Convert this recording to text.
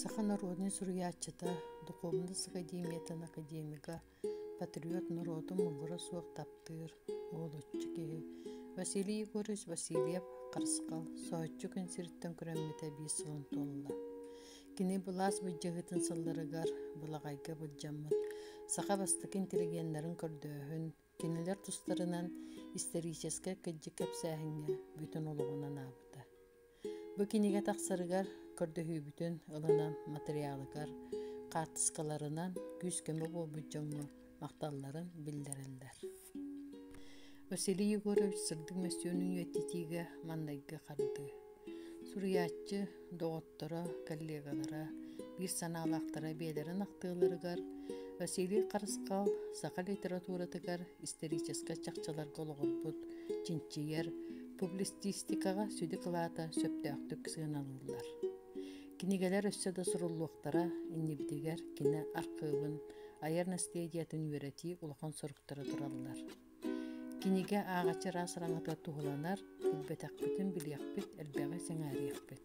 Саха норуодунай суруйааччыта, Духуобунас академиятын академига, патриот норуотун муҥура суох таптыыр, уһулуччу киһи Василий Егорович Васильев Харысхал соһуччу күн сириттэн күрэммитэ биир сылын туолла. Кини былаас былдьаһыытын сылларыгар былаҕайга былдьаммыт саха бастакы интеллигеннэрин көрдөөһүн, кинилэр тустарынан историческай кырдьык кэпсээһиҥҥэ бүтүн олоҕун анаабыта. Бу кинигэ тахсарыгар көрдөһүүбүтүн ылынан матырыйаалыгар хаартыскаларынан күүс-көмө буолбут дьоҥҥо махталларын биллэрэллэр. Василий Егорович сырдык мөссүөнүн үйэтитиигэ маҥнайгы хардыы. Суруйааччы доҕотторо, коллегалара, биир санаалаахтара бэйэлэрин ахтыыларыгар Василий Харысхал саха литературатыгар историческай чахчыларга олоҕурбут чинчийэр публицистикаҕа сүдү кылаата сөптөөхтүк сыаналыыллар. Кинигэлэр өссө да суруллуохтара иннибитигэр кини архыыбын, айар наследиетын үөрэтии улахан соруктара тураллар. Кинигэ ааҕааччы араас араҥатыгар туһуланар, билбэтэхпитин билиэхпит, элбэҕи сэҥээриэхпит.